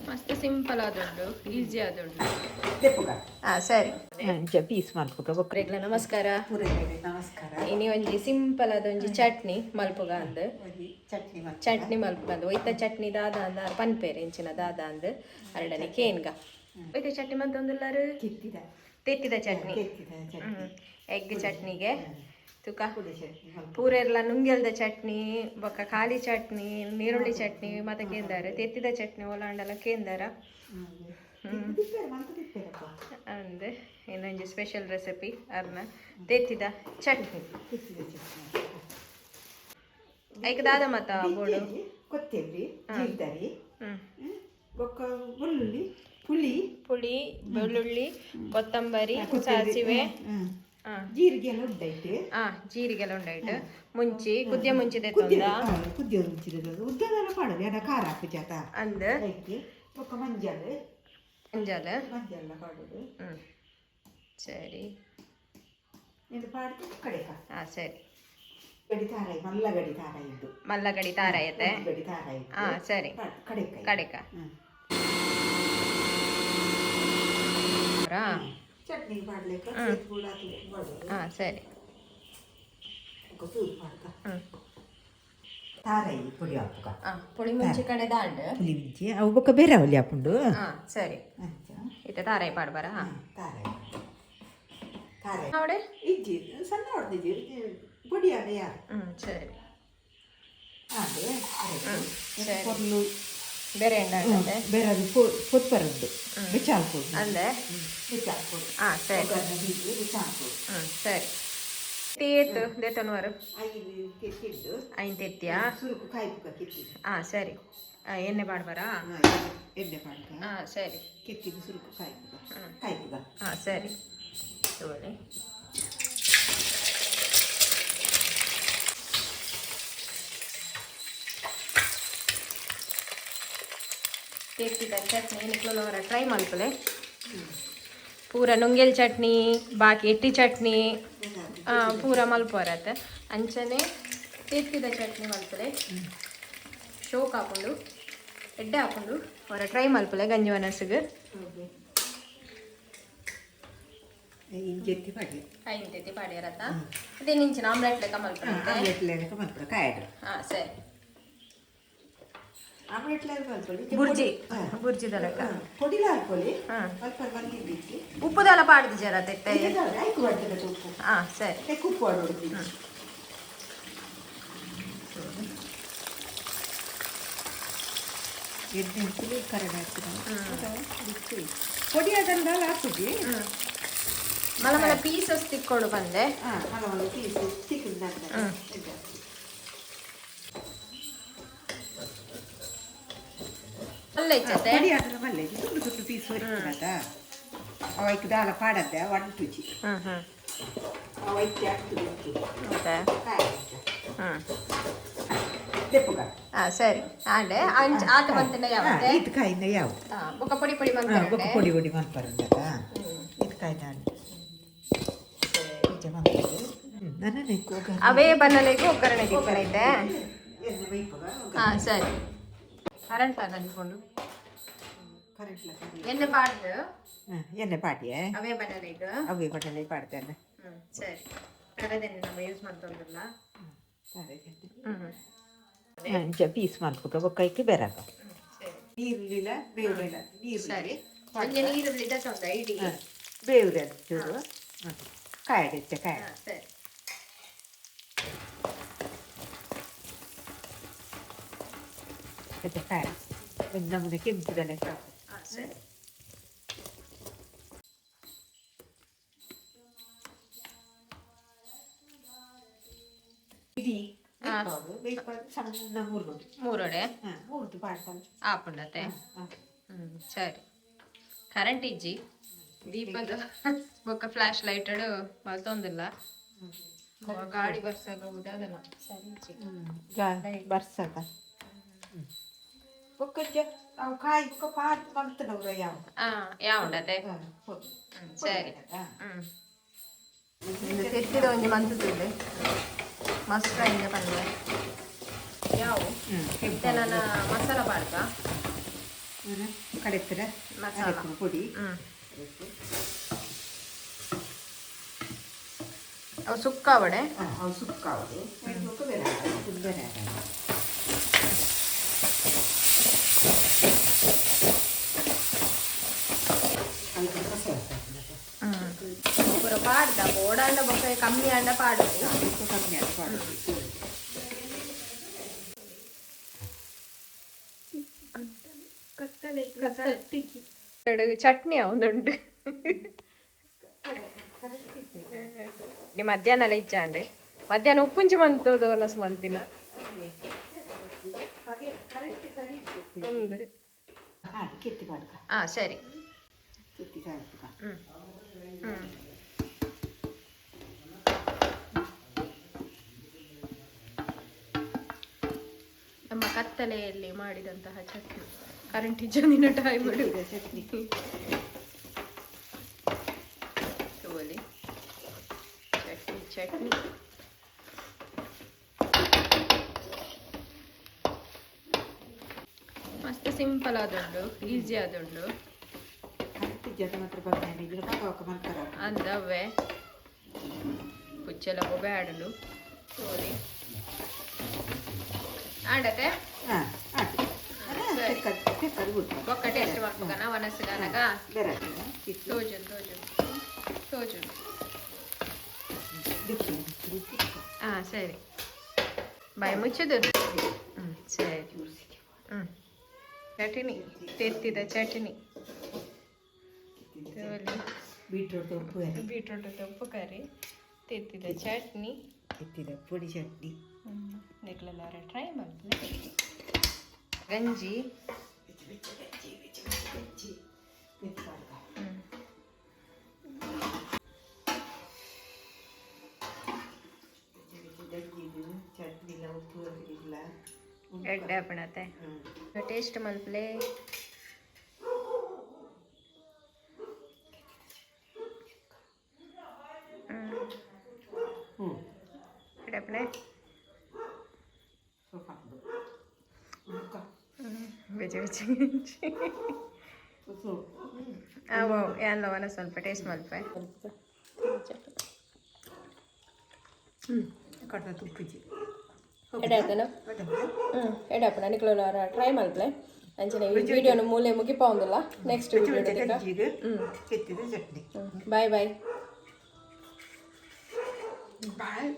ಮಸ್ತ್ ಸಿಂಪಲ್ ಆದುಂಡು, ಈಸಿ ಆದುಂಡು. ದೆಪ್ಪುಗ. ಹಾ, ಸರಿ. ಅಂಚ ಪೀಸ್ ಮಲ್ಪುಗ ಬೊಕ್ಕ. ರೆಗ್ಲ ನಮಸ್ಕಾರ. ನಮಸ್ಕಾರ. ಇನಿ ಒಂಜಿ ಸಿಂಪಲ್ ಆದ ಒಂಜಿ ಚಟ್ನಿ ಮಲ್ಪುಗ ಅಂದ್. ಒಂಜಿ ಚಟ್ನಿ ಮಲ್ಪುಗ. ಚಟ್ನಿ ಮಲ್ಪುಗ ಅಂದ್. ಒಯ್ತ ಚಟ್ನಿ ದಾದ ಅಂದ್ ಆರ್ ಪನ್ಪೇರು, ಇಂಚಿನ ದಾದ ಅಂದ್ ಅರಡನೆ ಕೇನ್ಗ. ಒಯ್ತ ಚಟ್ನಿ ಮಂತೊಂದುಲ್ಲಾರು? ಕೆತ್ತಿದ. ತೆತ್ತಿದ ಚಟ್ನಿ. ಕೆತ್ತಿದ ಚಟ್ನಿ. ಎಗ್ ಚಟ್ನಿಗೆ ತುಕ. ಪುಡಿ ಚಟ್ನಿ ಮಲ್ಪುಗ. ಪೂರೆರ್ಲ ನುಂಗೆಲ್ದ ಚಟ್ನಿ ಬೊಕ್ಕ ಖಾಲಿ ಚಟ್ನಿ, ನೀರುಳ್ಳಿ ಚಟ್ನಿ ಮತ ಕೇಂದಾರ. ತೆತ್ತಿದ ಚಟ್ನಿ ಓಲಾಂಡಲ ಕೇಂದಾರ. ತಿಂದಿಪ್ಪೇರು, ಮಂತಿಪ್ಪೇರಪ್ಪ. ಅಂದ್ ಇನ್ನೊಂಜಿ ಸ್ಪೆಷಲ್ ರೆಸಿಪಿ ಅರ್ನ ತೆತ್ತಿದ ಚಟ್ನಿ. ಕೆತ್ತಿದ ಚಟ್ನಿ. ಐಕ್ ದಾದ ಮತ ಬೋಡು? ಕೊತ್ತಂಬರಿ, ಜೀರ್ದರಿ, ಹ್ಮ್ ಬೊಕ್ಕ ಬೆಳ್ಳುಳ್ಳಿ, ಪುಳಿ. ಪುಳಿ, ಬೆಳ್ಳುಳ್ಳಿ, ಕೊತ್ತಂಬರಿ, ಸಾಸಿವೆ. ಹಾ. ಜೀರಿಗೆ ಎಲ್ಲ ಉಂಡೈತೆ. ಆ, ಜೀರಿಗೆ ಎಲ್ಲ ಉಂಡಾಯ್ತು. ಮುಂಚಿ ಕುದ್ಯ ಮುಂಚಿ ತೆತ್ತೊಂದ? ಕುದ್ಯ ಮುಂಚಿದ ಉದ್ದದೆಲ್ಲ ಪಾಡೋದು ಏನ ಖಾರ ಹಾಕುಜಾತ. ಅಂದ್. ಐಕೆ ಬೊಕ್ಕ ಮಂಜಲ್. ಮಂಜಲ್. ಮಂಜಲ್ಲ ಪಾಡೋದು. ಹ್ಮ್, ಸರಿ. ಇದು ಪಾಡ್ದು ಕಡೆಕ. ಹಾ, ಸರಿ. ಗಡಿ ತಾರಾಯಿ, ಮಲ್ಲ ಗಡಿ ತಾರಾಯಿ ಇದ್ದು. ಮಲ್ಲಗಡಿ ತಾರಾಯತೆ. ಒಂದು ಗಡಿ ತಾರಾಯಿ. ಹಾ, ಸರಿ. ಕಡೆಕ. ಕಡೆಕ. ಹ್ಮ್. ಹಾ. ಚಟ್ನಿ ಮಾಡ್ಲಿಕ್ಕೆ ಕೂಡ ಮಾಡೋದು. ಹಾ, ಸರಿ. ಬೊಕ್ಕ ಸೂರು ಮಾಡ್ಕ. ಹ್ಮ್ ತಾರಾಯಿ ಪುಡಿ ಹಾಕುಗ. ಹಾ, ಪುಳಿ ಮುಂಚಿ ಕಡೆ ದಾಂಡ್. ಪುಳಿ ಮುಂಚಿ ಅವು ಬೊಕ್ಕ ಬೇರೆ ಅವಲಿ ಹಾಪುಂಡು. ಹಾ, ಸರಿ. ಅಂಚ. ಇತ್ತೆ ತಾರಾಯಿ ಪಾಡ್ಬಾರ? ತಾರಾಯಿ, ತಾರಾಯಿ. ಅವಡೆ. ಇಜ್ಜಿ, ಸಣ್ಣ ಹೊಡೆದಿಜ್ಜಿ, ಪೊಡಿ ಅಲ್ಲ ಯಾರು. ಹ್ಮ್, ಸರಿ. ಅದೇ. ಸರಿ. ಕೊರ್ಲು. ಬೇರೆ ಎಂಡ? ಬೇರೆ ಅದು ಪೊತ್ಪರದ್ದು ಬೆಚ್ಚಾಲ್ ಪೊಡಿ. ಅಂದೆ. ಬೆಚ್ಚಾಲ್ ಪೊಡಿ. ಹಾ, ಸರಿ. ಒಗ್ಗರಣೆ ಬೀಜ ಬೆಚ್ಚಾಲ್ ಪೊಡಿ. ಹ್ಮ್, ಸರಿ. ತೇತು ದೇತನ್ವಾರು. ಐದು ಕೆತ್ತಿದ್ದು. ಐನ್ ತೆತ್ತಿಯಾ? ಸುರುಕು ಕಾಯ್ಪುಕ ಕೆತ್ತಿದ್ದು. ಹಾ, ಸರಿ. ಎಣ್ಣೆ ಬಾಡ್ಬಾರಾ? ಎಣ್ಣೆ ಪಾಡ್ಕ. ಹಾ, ಸರಿ. ಕೆತ್ತಿದ್ದು ಸುರುಕು ಕಾಯ್ಪುಕ, ಕಾಯ್ಪುಕ. ಹಾ, ಸರಿ, ತಗೊಳ್ಳಿ. ತೆತ್ತಿದ ಚಟ್ನಿ ನಿಕ್ಲವರ ಟ್ರೈ ಮಲ್ಪಲೆ. ಪೂರ ನುಂಗೆಲ್ ಚಟ್ನಿ, ಬಾಕಿ ಎಟ್ಟಿ ಚಟ್ನಿ ಪೂರ ಮಲ್ಪೋರತ್ತೆ. ಅಂಚನೆ ತೆತ್ತಿದ ಚಟ್ನಿ ಮಲ್ಪಲೆ. ಶೋಕ್ ಹಾಕೊಂಡು, ಎಡ್ಡೆ ಹಾಕೊಂಡು ಅವರ ಟ್ರೈ ಮಲ್ಪಲೆ ಗಂಜಿ ಒನಸ್ಸಿಗೆ. ಇಂಜೆತ್ತಿ ಪಾಡಿ. ಐನ್ ತೆತ್ತಿ ಪಾಡ್ಯಾರತ್ತ. ಅದೇ ನಿಂಚಿನ ಆಮ್ಲೆಟ್ ಲೆಕ್ಕ ಮಲ್ಪಲೆ. ಆಮ್ಲೆಟ್ ಲೆಕ್ಕ ಮಲ್ಪಡ ಕಾಯಡು. ಹಾ, ಸರಿ. ಆಮ್ಲೆಟ್ ಲೆಕ್ಕ ಮಲ್ಪೊಲಿ. ಬುರ್ಜಿ, ಬುರ್ಜಿದ ಲೆಕ್ಕ. ಪೊಡಿಲ ಹಾಕೊಳ್ಳಿ. ಹಾ. ಅಲ್ಪ ಮಲ್ತಿದ್ದಿತ್ತು. ಉಪ್ಪುದೆಲ್ಲ ಪಾಡ್ದು ಜರ ತೆತ್ತೆ. ಆಯ್ತು, ಬರ್ತದೆ ಉಪ್ಪು. ಹಾ, ಸರಿ. ತೆಕ್ಕು ಉಪ್ಪು ಆಡೋದು. ಎಣ್ಣೆ ಹಾಕಿ ಕರಡ ಹಾಕಿ ಪೊಡಿ ಅದನ್ನ ಹಾಕುಜಿ. ಮಲ ಮಲ ಪೀಸಸ್ ತಿಕ್ಕೊಡು ಬಂದೆ. ಹಾಂ, ಮಲ ಮಲ ಪೀಸ್ ಚಿಕನ್. ಅಲ್ಲ ಇಚ್ಚತೆ. ಪೊಡಿ ಅದನ್ನ ಮಲ್ಲೆ ತುಂಡು ತುಂಡು ಪೀಸ್ ಹೊರಿತದ. ಅವೈಕ್ ದಾಲ ಪಾಡದ್ದೆ ಒಣಟುಜಿ. ಹ್ಮ್ ಹ್ಮ್ ಅವೈಕ್ ಆಗ್ತದೆ. ಮತ್ತೆ ಕಾಯಿ. ಹ್ಮ್ ದೆಪ್ಪುಗ. ಹಾ, ಸರಿ. ಆಂಡೆ ಅಂಚ ಆತ ಬಂತಿನ ಯಾವತ್ತೆ? ಇದು ಕಾಯಿಂದ ಯಾವ. ಹಾ, ಬೊಕ್ಕ ಪೊಡಿ ಪೊಡಿ ಬೊಕ್ಕ ಮಂತಾರೆ. ಪೊಡಿ ಪೊಡಿ ಮಲ್ಪರಂದದ. ಇದು ಕಾಯಿ ದಾಂಡು ಮಂತದ್ದು ನನ್ನ. ಅವೇ ಬನ್ನಲೆಗೂ ಒಗ್ಗರಣೆ ದಿಕ್ಕನೈತೆ. ಎಣ್ಣೆ ಬೈಪುಗ. ಹಾ, ಸರಿ. ಕರೆಂಟ್ ಅನ್ಕೊಂಡು. ಕರೆಂಟ್. ಎಣ್ಣೆ ಪಾಡ್ದು. ಎಣ್ಣೆ ಪಾಡಿಯೇ. ಅವೇ ಬನ್ನಲೆಗ್. ಅವೇ ಬಟ್ಟಲೆ ಪಾಡ್ತೇನೆ. ಹ್ಮ್, ಸರಿ. ಕರೆದೆಣ್ಣೆ ನಮ್ಮ ಯೂಸ್ ಮಾಡ್ತೊಂದಿಲ್ಲ. ಹ್ಮ್ ಅಂಚ ಪೀಸ್ ಮಲ್ಪುಗ. ಬೊಕ್ಕ ಐಕ್ ಬೆರಗ. ಸರಿ. ನೀರುಳ್ಳಿಲ ಬೇವುರೆಲ್ಲ ನೀರುಳ್ಳಿ. ಸರಿ, ಒಂಜಿ ನೀರುಳ್ಳಿ ದಸೊಂದ ಇಡಿ. ಬೇವುರೆ ಚೂರು ಕಾಯಡಿತ್ತೆ ಕಾಯಡ. ಹಾ, ಸರಿ. ಮತ್ತೆ ಕಾಯ ಒಂದು ನಮೂನೆ ಕೆಂಪುದೆಲ್ಲ. ಹಾ, ಸರಿ. ಇಡೀ ಬೇಯ್ಪಾದು, ಸಣ್ಣ ಮುರಿದು. ಮೂರೊಡೆ. ಹಾಂ, ಮುರಿದು ಪಾಡ್ತಾನೆ. ಆಪುಂಡತೆ. ಹಾಂ. ಹ್ಮ್, ಸರಿ. ಕರೆಂಟ್ ಇಜ್ಜಿ, ದೀಪದ ಬೊಕ್ಕ ಫ್ಲಾಶ್ ಲೈಟ್ ಮಲ್ತೊಂದಿಲ್ಲ. ಗಾಡಿ ಬರ್ಸಾಗ ಉದಾದನ ಸರಿ ಇಜ್ಜಿ. ಬರ್ಸಕ ಬೊಕ್ಕಂಜ ಅವು ಕಾಯಿ ಬೊಕ್ಕ ಪಾಡ್ ಮಲ್ತನವ್ರ ಯಾವ. ಆ, ಯಾವುಂಡತೆ. ಹ್ಮ್, ಸರಿ. ಹ್ಮ್, ತೆತ್ತಿದ ಒಂಜಿ ಮಂತುದಿಲ್ಲ, ಮಸ್ತ್ ಇಂದ ಪನ್ನೆ. ಯಾವು. ಇತ್ತೆ ನನ್ನ ಮಸಾಲ ಪಾಡ್ಕ. ಕಡೆಪ್ಪದ ಮಸಾಲ. ಅರೆಪ್ಪು ಪೊಡಿ. ಅವು ಸುಕ್ಕಾವಡೆ. ಅವು ಸುಕ್ಕಾವಡು ಬೊಕ್ಕ ಬೇರೆ ಆಗೋದು, ಬೇರೆ ಆಗೋದು. ಅದಕ್ಕೆ ಕಸ ಹಾಕ್ಬೇಕು. ಪೂರ ಪಾಡ್ದ ಬೋಡಾಂಡ ಬೊಕ್ಕ ಕಮ್ಮಿ ಆಂಡ ಪಾಡೋದು. ಅದಕ್ಕೆ ಕಮ್ಮಿ ಆಗಿ ಪಾಡೋದು. ಚಟ್ನಿ ಅವನುಂಟು. ಮಧ್ಯಾಹ್ನ ಎಲ್ಲ ಇಚ್ಚಾಂಡೆ ಮಧ್ಯಾಹ್ನ ಉಪ್ಪುಂಚಿ ಮಂತು ಒನಸ್ ಮಂತಿನ. ಒಂದು. ಕೆತ್ತಿ ಪಾಡ್ಕ. ಹಾ, ಸರಿ. ಕೆತ್ತಿ ಸಾಯ್ತುಕ. ಹ್ಮ್ ಹ್ಮ್ ನಮ್ಮ ಕತ್ತಲೆಯಲ್ಲಿ ಮಾಡಿದಂತಹ ಚಟ್ನಿ, ಕರೆಂಟ್ ಇಜ್ಜಂದಿನ ಟೈಮ್. ಚಟ್ನಿ. ತಗೊಳ್ಳಿ, ಚಟ್ನಿ ಚಟ್ನಿ. ಮಸ್ತ್ ಸಿಂಪಲ್ ಆದುಂಡು, ಈಸಿ ಆದುಂಡು. ಕರೆಕ್ಟ್ ಜೊತೆ ಮಾತ್ರ ಬಂದ ಇದ್ರ ಪಾಕ ಮಾಡ್ತಾರ. ಅಂದವೇ ಪುಚ್ಚೆಲ್ಲ ಬ್ಯಾಡಲು ಸೋರಿ ಆಂಡತೆ. ಹಾಂ, ಆಯ್ತು. ಸರಿ. ತೆಕ್ಕದು ಬಿಟ್ಟು. ಬೊಕ್ಕ ಟೇಸ್ಟ್ ಮಾಡ್ಬೇಕನ ಒನಸ್ಗಾನಗ. ಬೇರೆ ಹಾಕಿದ ಕಿತ್ತು. ತೋಜುನ್ ತೋಜುನ್ ತೋಜುನ್. ದಿಕ್ಕಿ ದಿಕ್ಕಿ. ಹಾ, ಸರಿ, ಬಾಯ್ ಮುಚ್ಚದು. ಸರಿ. ಚಟ್ನಿ, ತೆತ್ತಿದ ಚಟ್ನಿ ತೋಲಿ. ಬೀಟ್ರೂಟ್ ಉಪ್ಪು ಕರಿ. ಬೀಟ್ರೂಟ್ ಉಪ್ಪು ಕರಿ, ತೆತ್ತಿದ ಚಟ್ನಿ. ಎತ್ತಿದ ಪೊಡಿ ಚಟ್ನಿ. ನಿಕ್ಲೆಲ್ಲಾರ ಟ್ರೈ ಮಾಡ್ತೀನಿ ಗಂಜಿ. ಬೆಚ್ಚ ಬೆಚ್ಚ ಗಂಜಿ, ಬೆಚ್ಚ ಬೆಚ್ಚ ಗಂಜಿ ಮೆತ್ತು ಪಾಡ್ಕ. ಬೆಚ್ಚ ಬೆಚ್ಚ ಗಂಜಿದು ಚಟ್ನಿಲ ಉಪ್ಪು ಇಲ್ಲ. ಎಡ್ಡೆ ಆಪಣತೆ. ಟೇಸ್ಟ್ ಮಲ್ಪಲೆ. ಹ್ಞೂ. ಎಡ್ಡೆ ಆಪಣೆ. ಸ್ವಲ್ಪ ಹಾಕ್ದು ಮುಕ್ಕ. ಬೆಚ್ಚ ಬೆಚ್ಚ ಗಂಜಿ. ಸ್ವಲ್ಪ. ಅವು ಎಲ್ಲ ಸ್ವಲ್ಪ ಟೇಸ್ಟ್ ಮಲ್ಪೆ. ಕಡ್ದ ತುಪ್ಪಿಜಿ. ಎಡೆ ಆಯ್ತಾನ? ಎಡೆ ಆಪಣ. ನಿಕ್ಲೆಲ್ಲಾರ ಟ್ರೈ ಮಲ್ಪಲೆ. ಅಂಚನೆ ಈ ವಿಡಿಯೋನ ಮೂಲೆ ಮುಗಿಪಾವುಂದಿಲ್ಲ, ನೆಕ್ಸ್ಟ್ ಬೆಚ್ಚ ವಿಡಿಯೋ. ಬೆಚ್ಚ ಗಂಜಿಗೆ ಎತ್ತಿದ ಚಟ್ನಿ. Boy boy. ಬಾಯ್.